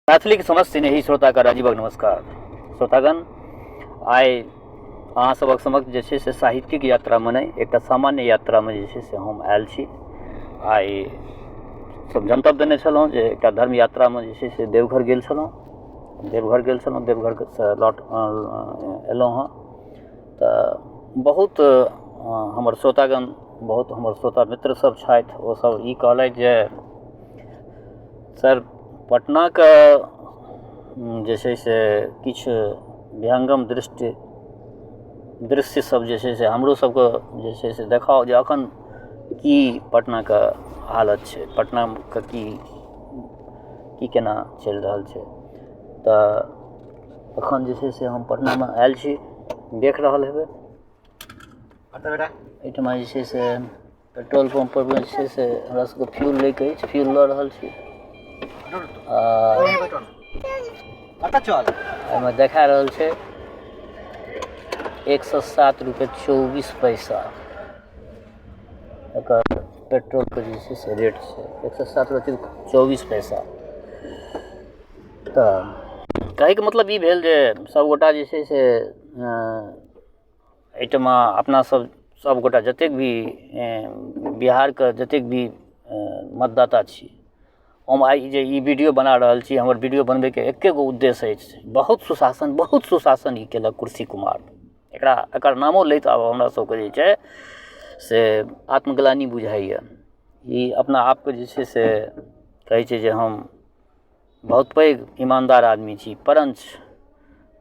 मैथिलीके समस्त स्नेही श्रोताके राजीवक नमस्कार। श्रोतागण, आइ अहाँ सभक समक्ष जे छै से साहित्यिक यात्रामे नहि, एकटा सामान्य यात्रामे जे छै से हम आयल छी। आइ सब जनतब देने छलहुँ जे एकटा धर्म यात्रामे जे छै से देवघर गेल छलहुँ। देवघरसँ लौट एलहुँ हँ तऽ बहुत हमर श्रोतागण, बहुत हमर श्रोता मित्र सब छथि, ओ सब ई कहलथि जे सर पटनाके जे छै से किछु विहंगम दृष्टि दृश्य सब जे छै से हमरो सबके जे छै से देखाउ जे एखन की पटनाके हालत छै, पटनाके की की केना चलि रहल छै। तऽ एखन जे छै से हम पटनामे आयल छी, देख रहल हेबै एहिठमा जे छै से पेट्रोल पम्प पर जे छै से हमरा सबके फ्यूल लैके अछि, फ्यूल लऽ रहल छी। आ एहिमे देखा रहल छै 107 रुपए 24 पैसा एकर पेट्रोलके जे छै से रेट छै, 107 रुपए 24 पैसा। तऽ कहैके मतलब ई भेल जे सबगोटा जे छै से एहिठमा अपना सब सबगोटा जतेक भी बिहारके जतेक भी मतदाता छी, हम आइ जे ई वीडियो बना रहल छी, हमर वीडियो बनबैके एके गो उद्देश्य अछि, बहुत सुशासन, बहुत सुशासन ई केलक कुर्सी कुमार। एकरा एकर नामो लैत आब हमरा सबके जे छै से आत्मग्लानि बुझाइए। ई अपना आपके जे छै से कहै छै जे हम बहुत पैघ ईमानदार आदमी छी, परञ्च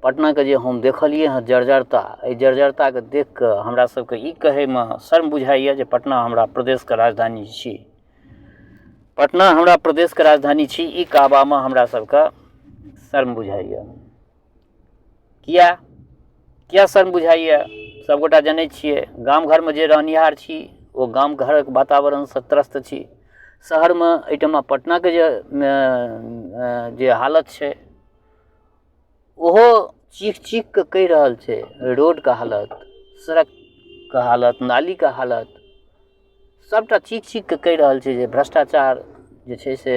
पटनाके जे हम देखलियै हँ जर्जरता, एहि जर्जरताके देख कऽ हमरा सबके ई कहैमे शर्म बुझाइए जे पटना हमरा प्रदेशके राजधानी छी, पटना हमरा प्रदेशके राजधानी छी, ई कहबामे हमरा सबके शर्म बुझाइए। किया किया शर्म बुझाइए? सबगोटा जनै छियै, गाम घरमे जे रहनिहार छी ओ गाम घरक वातावरणसँ त्रस्त छी। शहरमे एहिठमा पटनाके जे जे हालत छै ओहो चीख चीख कऽ कहि रहल छै। रोडके हालत, सड़कके हालत, नालीके हालत, सबटा चीख चीख कऽ कहि रहल छै जे भ्रष्टाचार जे छै से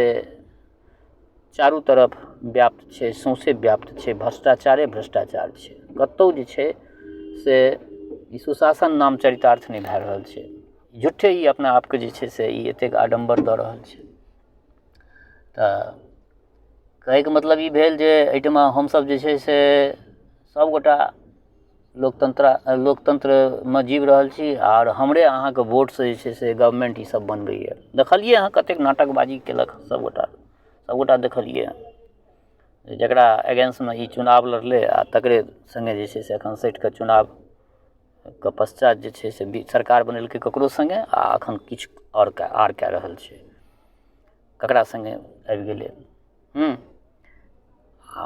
चारू तरफ व्याप्त छै, सौंसे व्याप्त छै, भ्रष्टाचारे भ्रष्टाचार छै। कतहु जे छै से ई सुशासन नाम चरितार्थ नहि भए रहल छै। झूठे ई अपना आपके जे छै से ई एतेक आडम्बर दऽ रहल छै। तऽ कहैके मतलब ई भेल जे एहिठमा हमसब जे छै से सबगोटा लोकतन्त्रा लोकतन्त्रमे जीव रहल छी आओर हमरे अहाँके वोटसँ जे छै से गवर्नमेन्ट ई सब बनबैए। देखलियै हँ कतेक नाटकबाजी केलक सबगोटा, सबगोटा देखलियै हँ। जकरा एगेन्स्टमे ई चुनाव लड़लै आ तकरे सङ्गे जे छै से एखन सटि कऽ चुनावके पश्चात जे छै से सरकार बनेलकै ककरो सङ्गे, आ एखन किछु आओर आर कए रहल छै, ककरा सङ्गे आबि गेलै। आ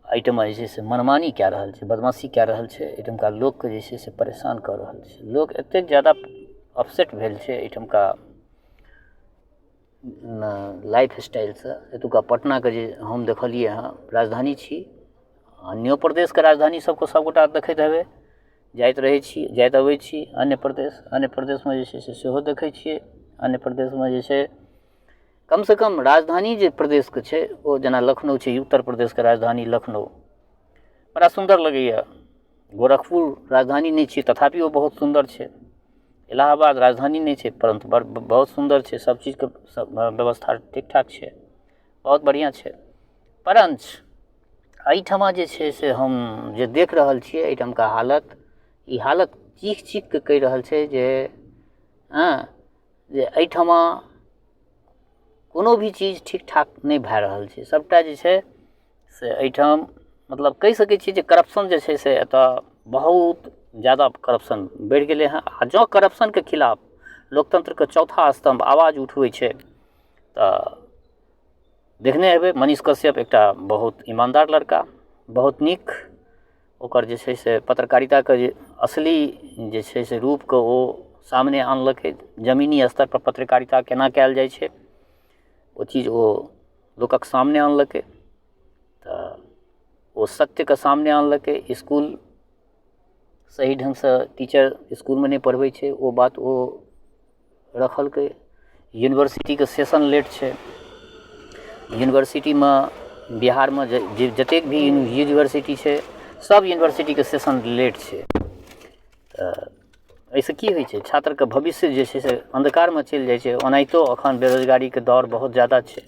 एहिठमा जे छै से मनमानी कए रहल छै, बदमाशी कए रहल छै, एहिठमका लोकके जे छै से परेशान कऽ रहल छै। लोक एतेक जादा अपसेट भेल छै एहिठमका लाइफ स्टाइलसँ। एतुका पटनाके जे हम देखलियै हँ, राजधानी छी, अन्यो प्रदेशके राजधानी सबके सबगोटा देखैत हेबै, जाइत रहै छी, जाइत अबै छी अन्य प्रदेश, अन्य प्रदेशमे जे छै से सेहो देखै छियै। अन्य प्रदेशमे जे छै कमसँ कम राजधानी जे प्रदेशके छै ओ जेना लखनऊ छै, उत्तर प्रदेशके राजधानी लखनऊ बड़ा सुन्दर लगैए। गोरखपुर राजधानी नहि छै तथापि ओ बहुत सुन्दर छै। इलाहाबाद राजधानी नहि छै परन्तु बड़ बहुत सुन्दर छै, सब चीजके सब व्यवस्था ठीक ठाक छै, बहुत बढ़िआँ छै। परञ्च एहिठमा जे छै से हम जे देख रहल छियै एहिठामका हालत, ई हालत चीख चीखके कहि रहल छै जे हँ जे एहिठमा कोनो भी चीज ठीक ठाक नहि भए रहल छै। सबटा जे छै से एहिठाम मतलब कहि सकै छियै जे करप्शन जे छै से एतऽ बहुत जादा करप्शन बढ़ि गेलै हँ। आ जँ करप्शनके खिलाफ लोकतन्त्रके चौथा स्तम्भ आवाज उठबै छै तऽ देखने हेबै मनीष कश्यप एकटा बहुत ईमानदार लड़का, बहुत नीक, ओकर जे छै से पत्रकारिताके जे असली जे छै से रूपके ओ सामने आनलकै। जमीनी स्तरपर पत्रकारिता केना कयल जाइ छै ओ चीज ओ लोकक सामने आनलकै, तऽ ओ सत्यके सामने आनलकै। इसकुल सही ढङ्गसँ टीचर इसकुलमे नहि पढ़बै छै ओ बात ओ रखलकै। यूनिवर्सिटीके सेशन लेट छै, यूनिवर्सिटीमे बिहारमे जे जतेक भी यूनिवर्सिटी छै, सब यूनिवर्सिटीके सेशन लेट छै। तऽ एहिसँ की होइ छै? छात्रके भविष्य जे छै से अन्धकारमे चलि जाइ छै। ओनाहितो एखन बेरोजगारीके दौर बहुत ज्यादा छै।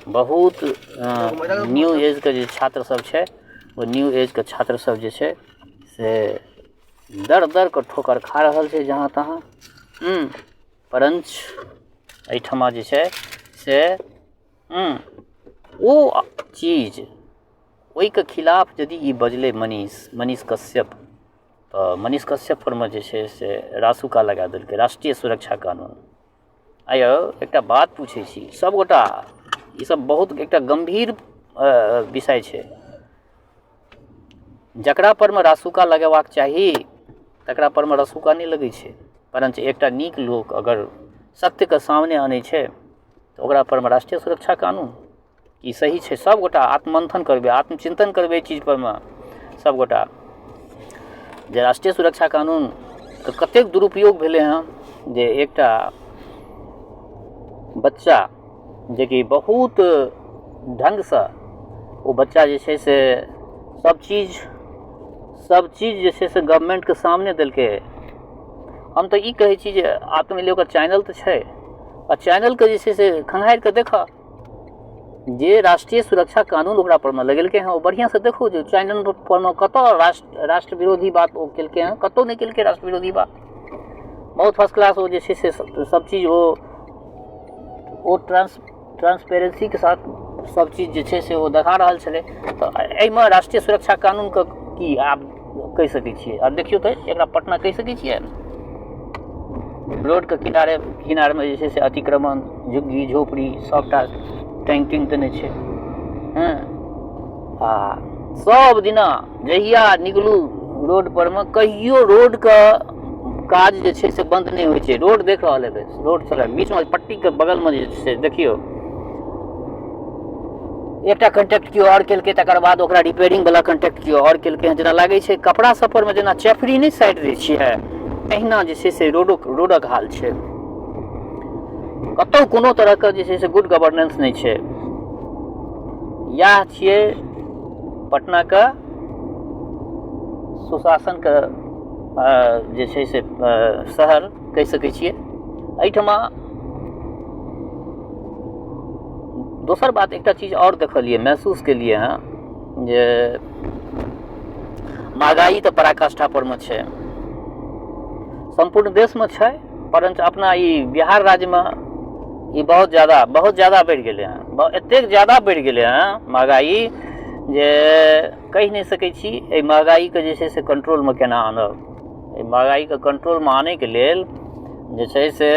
बहुत न्यू एजके जे छात्र सब छै, ओ न्यू एजके छात्र सब जे छै से दर दरके ठोकर खा रहल छै जहाँ तहाँ। परञ्च एहिठमा जे छै से ओ चीज ओहिके खिलाफ यदि ई बजलै मनीष कश्यप, तऽ मनीष कश्यप परमे जे छै से रासुका लगा देलकै, राष्ट्रीय सुरक्षा कानून। आइ यौ एकटा बात पूछै छी सभगोटा, ईसभ बहुत एकटा गम्भीर विषय छै। जकरा परमे रासुका लगेबाक चाही तकरा परमे रसूका नहि लगै छै, परञ्च एकटा नीक लोक अगर सत्यके सामने अनै छै तऽ ओकरा परमे राष्ट्रीय सुरक्षा कानून। ई सही छै? सभगोटा आत्ममन्थन करबै, आत्मचिन्तन करबै एहि चीज परमे सभगोटा, जे राष्ट्रीय सुरक्षा कानूनके कतेक दुरुपयोग भेलै हँ, जे एकटा बच्चा जेकि बहुत ढङ्गसँ ओ बच्चा जे छै से सब चीज जे छै से गवर्नमेन्टके सामने देलकै। हम तऽ ई कहै छी जे आब तऽ मानि लिअ ओकर चैनल तऽ छै, आ चैनलके जे छै से खंघारि कऽ देखऽ जे राष्ट्रीय सुरक्षा कानून ओकरा परमे लगेलकै हँ, ओ बढ़िआँसँ देखू जे चैनल परमे कतऽ राष्ट्र विरोधी बात ओ केलकै हँ। कतहु नहि केलकै राष्ट्र विरोधी बात। बहुत फर्स्ट क्लास ओ जे छै से सब चीज ओ ट्रांसपेरेंसीके साथ सब चीज जे छै से ओ देखा रहल छलै। तऽ एहिमे राष्ट्रीय सुरक्षा कानूनके की आब कहि सकै छियै? आब देखियौ तऽ एकरा पटना कहि सकै छियै? रोडके किनारे किनारमे जे छै से अतिक्रमण, झुग्गी झोपड़ी सभटा टाँगि टुँगि देने छै। हँ, आ सब दिना जहिया निकलू रोड परमे, कहियो रोडके काज जे छै से बन्द नहि होइ छै। रोड देख रहल हेबै, रोड सड़क बीचमे पट्टीके बगलमे जे छै से देखियौ, एकटा कॉन्ट्रैक्ट केओ आओर केलकै, तकर बाद ओकरा रिपेयरिंग वला कॉन्ट्रैक्ट केओ आओर केलकै हँ। जेना लागै छै कपड़ा सब परमे जेना चेफरी नहि साटि दै छियै, तहिना जे छै से रोडक हाल छै। कतहु कोनो तरहके जे छै से गुड गवर्नेंस नहि छै। इएह छियै पटनाके सुशासनके जे छै से शहर कहि सकै छियै एहिठमा। दोसर बात, एकटा चीज आओर देखलियै, महसूस केलियै हँ जे महगाइ तऽ पराकाष्ठा परमे छै, सम्पूर्ण देशमे छै, परञ्च अपना ई बिहार राज्यमे ई बहुत ज्यादा बढ़ि गेलै हँ। एतेक ज्यादा बढ़ि गेलै हँ महगाइ जे कहि नहि सकै छी। एहि महगाइके जे छै से कंट्रोलमे केना आनब? एहि महगाइके कंट्रोलमे आनैके लेल जे छै से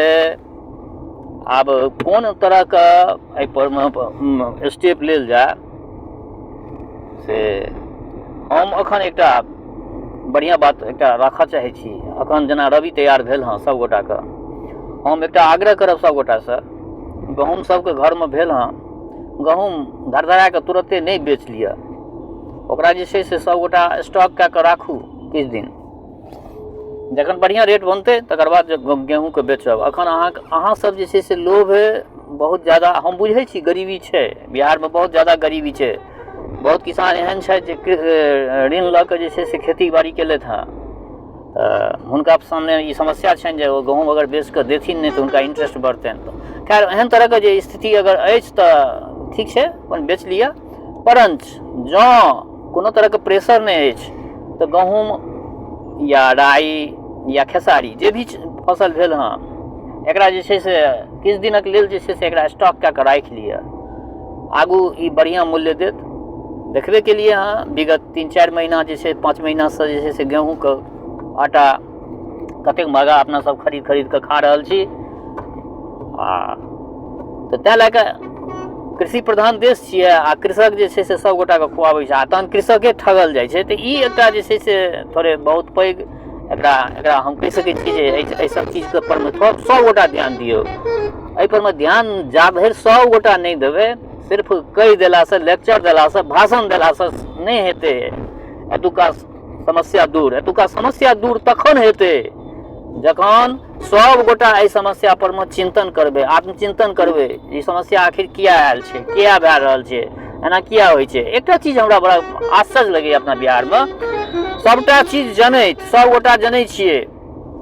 आब कोन तरहके एहिपरमे स्टेप लेल जाय, से हम एखन एकटा बढ़िआँ बात एकटा राखऽ चाहै छी। एखन जेना रबी तैयार भेल हँ, सभगोटाके हम एकटा आग्रह करब सभगोटासँ, गहूँम सभके घरमे भेल हँ, गहूँम धड़धड़ा कऽ तुरन्ते नहि बेच लिअ। ओकरा जे छै से सभगोटा स्टॉक कए कऽ राखू किछु दिन। जखन बढ़िआँ रेट बनतै, तकर बाद गेहूँके बेचब। एखन अहाँ सब जे छै से लोभ बहुत ज्यादा, हम बुझै छी गरीबी छै बिहारमे, बहुत ज्यादा गरीबी छै। बहुत किसान एहन छथि जे ऋण लऽ कऽ जे छै से खेती बाड़ी केलथि हँ। तऽ हुनका सामने ई समस्या छनि जे ओ गहूँम अगर बेच कऽ देथिन नहि, तऽ हुनका इंटरेस्ट बढ़तनि। तऽ खैर, एहन तरहके जे स्थिति अगर अछि तऽ ठीक छै, अपन बेच लिअ। परञ्च जँ कोनो तरहके प्रेशर नहि अछि, तऽ गहूँम या राइ या खेसारी, जे भी फसल भेल हँ, एकरा जे छै से किछु दिनक लेल जे छै से एकरा स्टॉक कए कऽ राखि लिअ। आगू ई बढ़िआँ मूल्य देत। देखबे केलिए हँ, विगत 3-4 महीना जे छै, 5 महीनासँ जे छै से गेहूँके आटा कतेक महगा अपना सब खरीद खरीद कऽ खा रहल छी। आ तऽ ताहि लए कऽ कृषि प्रधान देश छियै, आ कृषक जे छै से सब गोटाके खुआबै छै, आ तहन कृषके ठगल जाइ छै। तऽ ई एकटा जे छै से थोड़े बहुत पैघ एकरा हम कहि सकै छी जे एहि सब चीजके परमे सब गोटा ध्यान दियौ। एहि परमे ध्यान जा धरि सब गोटा नहि देबै, सिर्फ कहि देलासँ, लेक्चर देलासँ, भाषण देलासँ नहि हेतै एतुका समस्या दूर। एतुका समस्या दूर तखन हेतै जखन सब गोटा एहि समस्या परमे चिन्तन करबै, आत्मचिन्तन करबै, ई समस्या आखिर किया आयल छै, किया भए रहल छै। एना किया होइ छै? एकटा चीज हमरा बड़ा आश्चर्य लगैए, अपना बिहारमे सभटा चीज जनैत, सभगोटा जनै छियै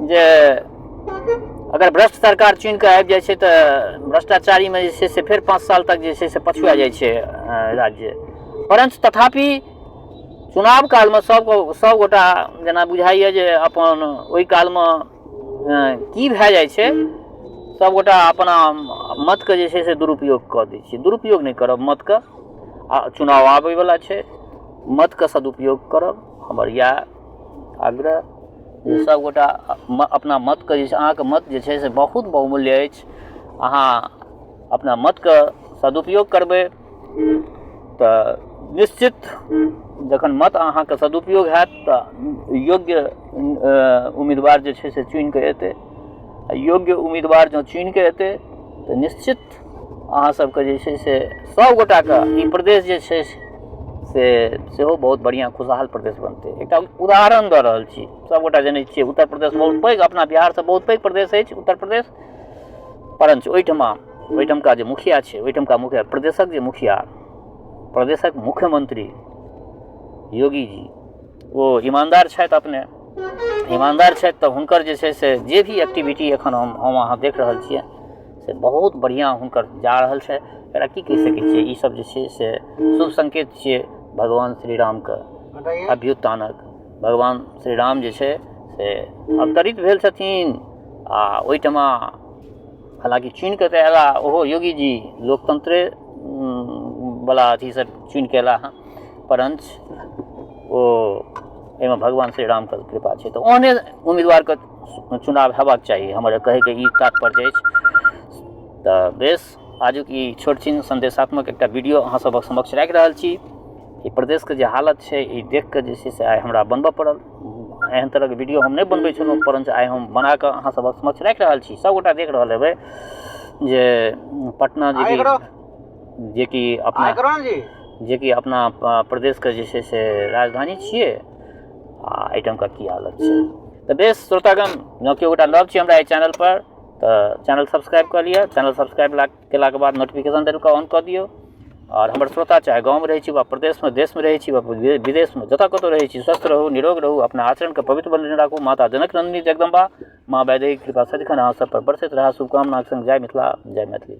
जे अगर भ्रष्ट सरकार चुनि कऽ आबि जाइ छै तऽ भ्रष्टाचारीमे जे छै से फेर 5 साल तक जे छै से पछुआ जाइ छै राज्य। परञ्च तथापि चुनाव कालमे सब सभगोटा जेना बुझाइए जे अपन ओहि कालमे की भए जाइ छै, सभगोटा अपना मतके जे छै से दुरुपयोग कऽ दै छियै। दुरुपयोग नहि करब मतके, आ चुनाव आबैवला छै, मतके सदुपयोग करब, हमर इएह आग्रह जे सभगोटा अपना मतके जे छै, अहाँके मत जे छै से बहुत बहुमूल्य अछि। अहाँ अपना मतके सदुपयोग करबै तऽ निश्चित जखन मत अहाँके सदुपयोग हैत तऽ योग्य उम्मीदवार जे छै से चुनिकऽ एतै, आ योग्य उम्मीदवार जँ चुनिकऽ एतै तऽ निश्चित अहाँ सबके जे छै से सभगोटाके ई प्रदेश जे छै से सेहो बहुत बढ़िआँ खुशहाल प्रदेश बनतै। एकटा उदाहरण दऽ रहल छी, सभगोटा जनै छियै उत्तर प्रदेश बहुत पैघ, अपना बिहारसँ बहुत पैघ प्रदेश अछि उत्तर प्रदेश। परञ्च ओहिठमा ओहिठमका जे मुखिया छै, ओहिठमका मुखिया, प्रदेशक जे मुखिया, प्रदेशक मुख्यमंत्री योगी जी, ओ ईमानदार छथि, अपने ईमानदार छथि, तऽ हुनकर जे छै से जे भी एक्टिविटी एखन हम अहाँ देख रहल छियै से बहुत बढ़िआँ हुनकर जा रहल छै। एकरा की कहि सकै छियै? ईसब जे छै से शुभ संकेत छियै भगवान श्री रामके अभ्युत्थानक। भगवान श्री राम जे छै से अवतरित भेल छथिन आ ओहिठमा हालाँकि चुनिकऽ तऽ अयला ओहो योगी जी लोकतंत्रे वला अथीसँ चुनिकऽ अयला हँ, परञ्च ओ एहिमे भगवान श्री रामके कृपा छै, तऽ ओहने उम्मीदवारके चुनाव हेबाक चाही, हमर कहैके ई तात्पर्य अछि। तऽ बेस, आजुक ई छोट छिन सन्देशात्मक एकटा वीडियो अहाँ सभक समक्ष राखि रहल छी। ई प्रदेशके जे हालत छै ई देखि कऽ जे छै से आइ हमरा बनबऽ पड़ल। एहन तरहके वीडियो हम नहि बनबै छलहुँ, परञ्च आइ हम बनाकऽ अहाँ सभक समक्ष राखि रहल छी। सभगोटा देख रहल हेबै जे पटना जेकि अपना जेकि अपना प्रदेशके जे छै से राजधानी छियै, आ एहिठामका की हालत छै। तऽ बेस श्रोतागण, जँ केओ गोटा नव छी हमरा एहि चैनलपर तऽ चैनल सब्सक्राइब कऽ लिअ। चैनल सब्सक्राइब केलाके बाद नोटिफिकेशन बेलके ऑन कऽ दियौ। आओर हमर श्रोता चाहे गाँवमे रहै छी वा प्रदेशमे, देशमे रहै छी वा विदेशमे, जतऽ कतहु रहै छी, स्वस्थ रहू, निरोग रहू, अपना आचरणके पवित्र बनेने राखू। माता जनक नन्दिनी जगदम्बा माँ वैदेही कृपा सदिखन अहाँ सब पर बरसैत रहए, शुभकामनाके संग जय मिथिला, जय मैथिली।